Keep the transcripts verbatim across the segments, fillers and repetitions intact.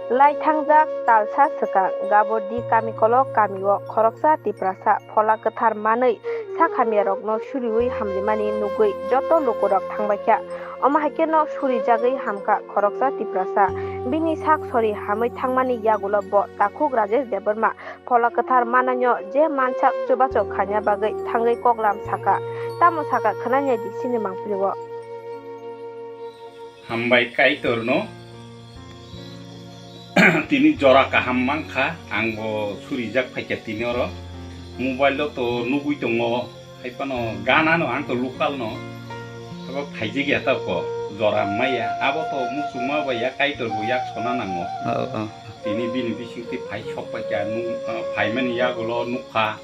Laithangjak talsa swkang Gabordi kamikolok kamio khoroksa Tiprasa phola kwthar manwi sak hamyarokno suriwi hamrimani nugwi joto lukurok thangbaikha. Omo hai kheno surijagwi hamkha khoroksa Tiprasa. Bini sak sori hamwi thangmani yagulo bo takhuk Rajesh Debbarma phola kwthar mananio je mansak chubachu khaina bagwi thangwi koklam sakha. Tamo sakha khwnanai di chini mangpilio. Hambai Kaitorno. Tini jora kaham mankha, angbo surijak phaikha tini oro. Mobile-o to nugwi tongo, hai phano ganano ang to local-no. Abo phaijak ya ta ko, jora maya. Abo to muchungma bai ya, Kaitor bo yak sona nango. Oh, oh. Tini bini bisingtwi phai sok paikha, nung, ah, phaimani yagulo nukha.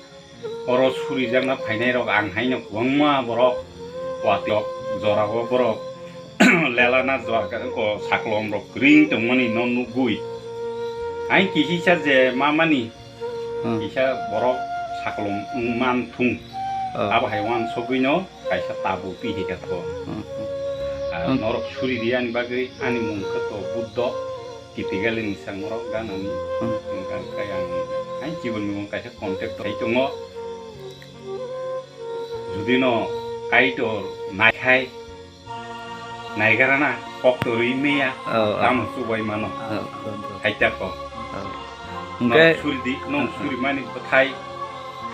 Oro surijakna phainairok ang haino kwbangma borok watwi rok jorao borok lelana jora ko saklomrok kwrwng tongmani no nugwi. Ang kisisa je mamani Hmm. kisa borok saklom wng man thung. Oh. Abo hai uansugwino kaisa tabuk twi hai kha tho. Hmm, hmm. Ah, Hmm. norok suri di ani bagwi ani mung khe to Buddho. Kitigali ni sangorok ganani Hmm. hingka khe ang hai chiboni mung kaisa contact khai tongo. Judino Kaitor naikhai naigarana kok torwi meya Oh, oh. tamo chubai mano. Oh, oh, oh. Haita ko. Oh. Nong Hingke suri di, nong suri mani bwthai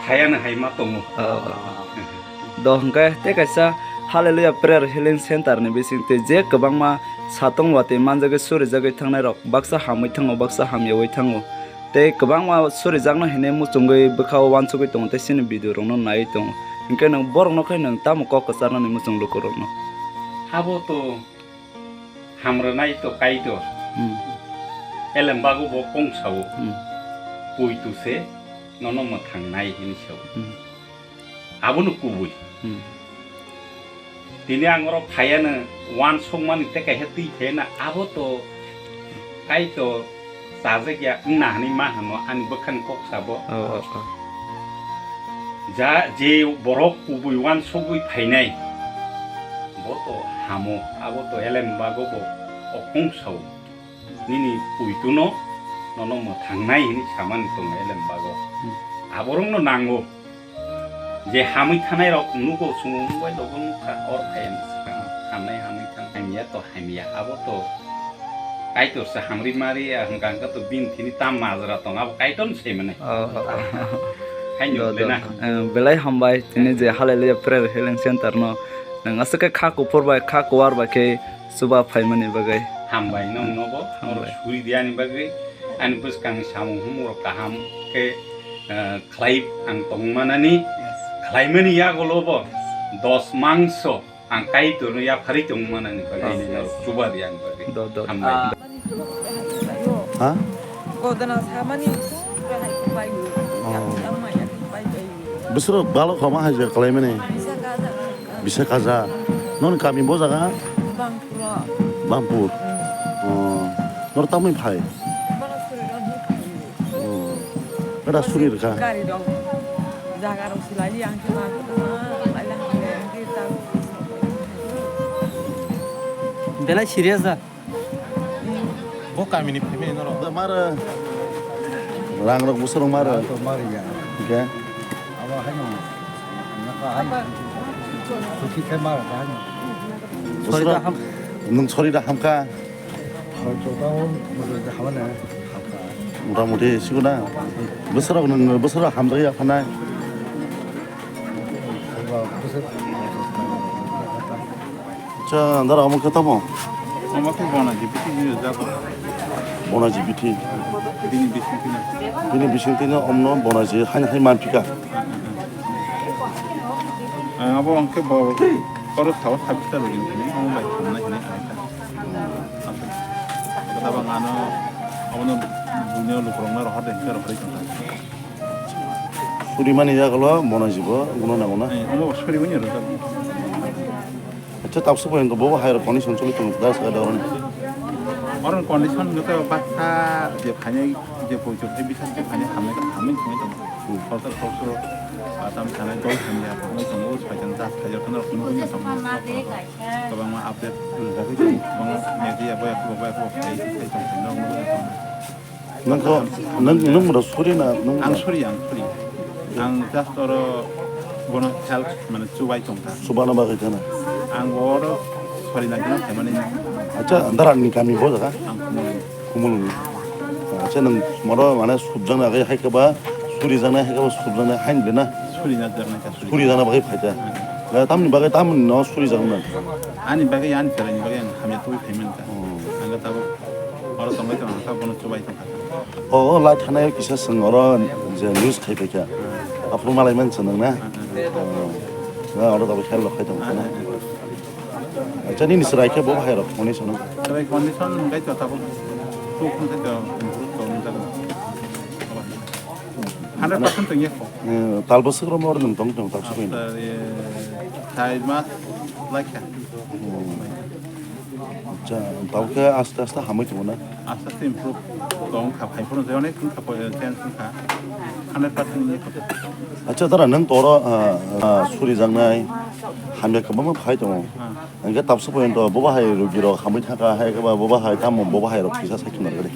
thayano hai ma tongo. Oh, oh, oh. Do hingke tei kaisa Hallelujah Prayer Healing Center ni bising twi je kwbangma satong watwi manjagwi surijagwi thangnai rok baksa hamwi thango, baksa hamyawi thango. Tei kwbangma surijakno hinwi muchungwi bwkhao uansugwi tongo tei chini video rokno naiwi tongo. Hingke nwng borokno khe nwng tamo kok kwcharnani muchung lukurokno? Abo to hamrwnai to Kaitor. Hmm. Elembago bo kong sao. Hmm. Poito se nono mwthang nai hini sao. Hmm. Abono kubui. Hmm. Tini ang oro phaiano uansukmani tei kaisa twi phaiano abo to Kaitor chajak ya wngna hinwi ma hano ani bwkhani kok sabo. Oh, oh, oh. Ja, je borok kubui uansugwi phainai, bo to hamo, abo to elembago bo okong sao. Nini poitono nono mwthangnai hinwi samani tongo elembago. Hmm. Aborokno nango. Je hamwi thanai rok nugo, chwng mobile rogo nukha, or phai ani swkang hamnai hamwi thanai hamya to hamya, abo to Kaitor se hamri mari ya hwnkha hwnkha to bini thini tam majra tong, abo Kaitor ni se mane. Oh, oh, oh. Hai Do, nukle do, na. Eh, belai hambai tini je Hallelujah Prayer Healing Center no nwng aswk khe kha kuphur bai kha kuwar bai khe chuba phaimani bagwi. Hambai nongno bo, oro Hambai. Suri di ani bagwi, ani bwskang samung humung rok kaham khe, eh, khlai ang tongmanani, khlaimani yagulo bo dos mangso ang Kaitorno yapharwi tongmanani bagwi, Yes, yes. Chuba di ani bagwi. Do, do. Hambai. Ah. Ha? Godana samani pura hai pai. Oh. Yang maya pai pai. Bwswrok balo khama hai je khlaimani. Bisa kaja. Bisa kaja. Noni kami bo jaga? Bangpuro. Bangpur. Hmm. Oh. Nor tamui phai? Bana suri rok ni phai. Oh. Kada suri rwkha? Gari rok. Jaga rok silai yang khe ma khe ma. Lai lai lai yang khe ta. Belai serious da. Bo kamini phaimani norok. Maro. Rang rok bwswk rok maro. Rang rok maro ya. Hingke? Abo haino. Naka hai. Susi khe maro haino. Bwswk rok. Sorry da ham. Nwng sorry da hamkha. Hoi to tamo, moro da hamane. Hamkha. Mota moti sigo na. Bwswk rok nwng bwswk rok hamjak ya phanai. Soba bwswk. Cha, andar omo khe tamo? Omo khe Bonaji bithi ni rijak. Bonaji bithi. Bini bisingtwi no. Bini bisingtwi no omno Bonaji haino hai manphika. Ang abo ang khe bo oro sao sabita rwgin thani omo bai thangnai hinwi ang kha. Tabang ano omo no buino lukurok no rohor de hwnkhe rohorwi tongkha. Surimani yagulo Bonaji bo guno nango na? Eh, omo bo surimani rwjak. Acha, tabuk se poyonto bo hai rok condition choli tongo, da sa da ron. Oron condition no to baksa je phainai, je poito thai bisa je phainai hamnai ta hamnai thangwi tongo. Hmm. Kotor kotor, ah, tam sanai dol hamya thangwi tongo, saitan ta thai jor kono kono tongo. Kwbangma update rwjagwi tongo, kwbangma media boya kwbo boya kwbo phai phai tongo, phai tongo. Nang ko, nang, nang mura suri na, nang Ang suri, ang suri. Ang just oro bono help, mane, chubai tongkha. Chubana bagwi khana. Ang oro sori na gina phaimani. Acha, dara ni kami bo jaga? Ang Kumulung. Kumulung. Acha, nang moro, mane, subjang na gai hai kaba, suri jang na hai kaba, subjang na hai de na? Suri na jang na ka suri. Suri jang na bagwi phaita. Hmm. Ga tamni bagwi tamni no suri jang na. Ani bagwi, ani chwraini bagwi ang hamya twi phaimani ka. Hmm. Ang ga tabo oro tongbai tong kha, bono chubai tong kha. O, o, lai thanai kisa swng oro je news khai phaikha. Aphuru malai man chwng nang na? O, na oro tabuk khel rok khai tong kha na? Acha, nini chwrai khe bo bahai rok condition? Chwrai condition hwnkhe to tabuk tuk hwnkhe to improve to nung jago. Hundred percent to yekho. Eh, tal bwswk rok mor nwng tong tong tak sukui. After, eh, char mas laikha. Hmm. Acha, tabo khe aste aste hamwi tongo na? Aste aste improve tong kha, phai phuru je onek wngkha, change wngkha, hundred percent wngkha. Acha, dara, nwng toro, ah, ah, suri jaknai hamya kwbangma phai tongo. Ah. Hwnkhe tabsa poyonto bobo hai rogi rok hamwi thangkha, hai khe ba bobo hai tamo bobo hai rok kisa sai khna rwdi.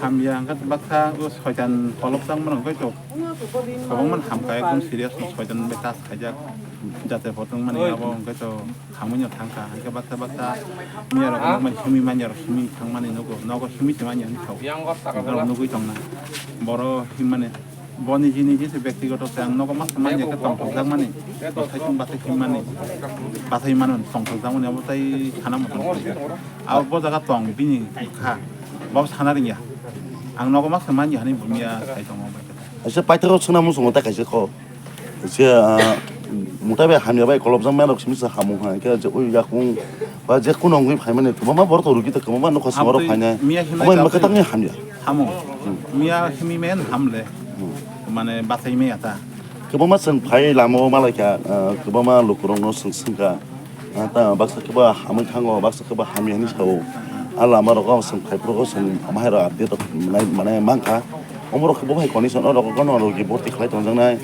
Hamya hwnkhe baksa o soitan kolok jakmano hwnkhe to kwbangma hamkha, ekdom serious soitan bai tas khaijak, jate photung mani abo hwnkhe to. Hamwi no thangkha, hwnkhe baksa baksa miya rok nukmani simi manya rok simi thangmani nugo, nogo simi se manya hinwi sao. Borok nugwi tongna. Boro himmani, boni jini jese bektigoto se ang nogo masa manya khe tongthokjakmani, bwsai tong bwsai himmani, bwsai mano tongthokjakmani, abo tai sana moto. Abo bo jaga tong bini kha, bo sana ringya. Ang nogo masa manya hinwi bumiya sai tongo. Aisa paithakgo swngna muchungo ta kaisa kho. Je, ah, mutai bai hamya bai kolobjak maya rok simi se hamung hai khe je ui yakung ba je kuno wngwi phaimani kwbangma borok to rugi to kwbangma nokha sima rok phainai. Omo himkhe tangni hamya. Hamung. Miya himi men hamle. Mane bathai me ata. Kwbangma chwng phai lama o malaikha, ah, kwbangma lukurokno swng swngkha. Ah, ta baksa khe ba hamwi thango, baksa khe ba hamya hinwi sao. Ah, lama rogo chwng phai phuru chwng ama hai rok update rok nai mane mankha. Omo rok khe bo hai condition o rogo no rugi borti khlai tongjaknai.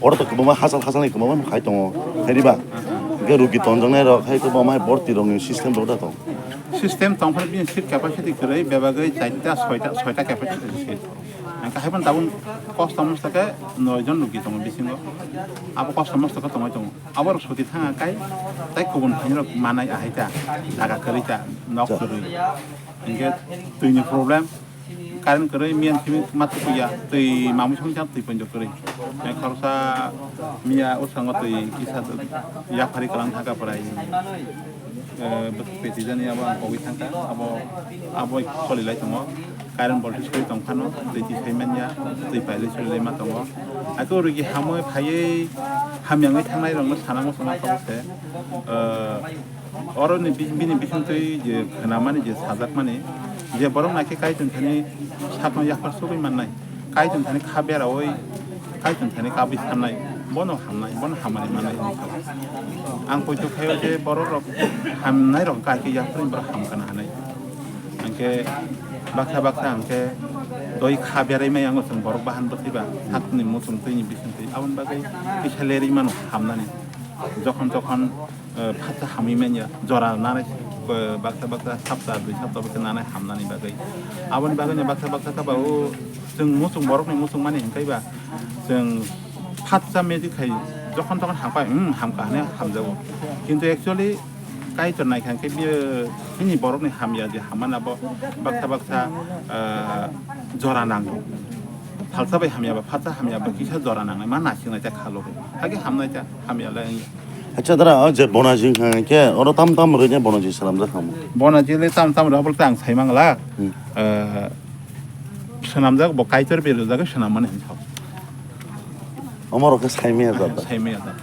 Oro to kwbangma hachal hachal ni kwbangma khai tongo. Hai di ba? Hwnkhe rugi tonjaknai rok hai kwbangma borti rok ni system rok da tong. System tong phano bini seat capacity kwrwi bebagwi charta soita, soita capacity ni seat. Hwnkhe hai phano tabuk kosto mosto khe noi jon rugi tongo bisingo. Abo kosto mosto khe tongwi tongo. Abo rok soti thanga kai tai kubun phaini rok manai ahai ta, jaga kwrwi ta, nok kwrwi. Hwnkhe twi ni problem. Current kwrwi, miyan simi ma tukuya, twi mamwi songcha twi ponjo kwrwi. Eh, khoroksa miya ushango twi kisa yaphari kwlang thangkha prai, eh, bwswk peti jani abo ang kogwi thangkha, abo, abo solilai tongo. Current voltage kwrwi tong phano, twi tisai manya, twi pailwi solilai ma tongo. Ako rugi hamwi phaiwi hamyangwi thangnai rokno sana muchungma tongo se, eh, Oro ni bi-, bini bisingtwi je khnamani, je sajakmani, je borok naikhe Kaitor thani sakno yaphar sugwi mannai, Kaitor thani kha beraui, Kaitor thani kabui sannai, bono hamnai, bono hamari mannai hinwi sao. Ang poito khaio je borok rok hamnai rok kha khe yapharwi borok hamkha na hinwi. Hwnkhe baksa baksa hwnkhe doi kha berai mai ango chwng borok bahan bwtwi ba sakni muchung twi ni bisingtwi aboni bagwi kisa lerwi mano hamnani. Jokhon jokhon eh, phatsa hamwi manya, jora nanai, eh, baksa baksa sapta, dui sapta baksa nanai hamnani bagwi. Aboni bagwino baksa baksa khe ba o chwng muchung borokni muchungmani hwnkhe ba chwng phatsa magic khai jokhon tokhon hampai, hmm, hamkha hwnwi hamjago. Kintu actually Kaitor naikha hwnkhe bini borokni hamya je hammani abo baksa baksa, eh, jora nango. Phalsa bai hamya ba, phatsa hamya ba kisa jora nangnai ma naisingnaita khalo. Hage hamnaita hamya lai wngya. Acha dara, o je Bonajing hwnkhe, oro tam tam rwini Bonajing swnamjak khamu. Bonajing le tam tam rw, abole ta ang sai mangla. Hmm. Eh, swnamjak bo Kaitor berajak swnam mani hinwi sao. Omo rok khe sai maya jat. Sai maya jat.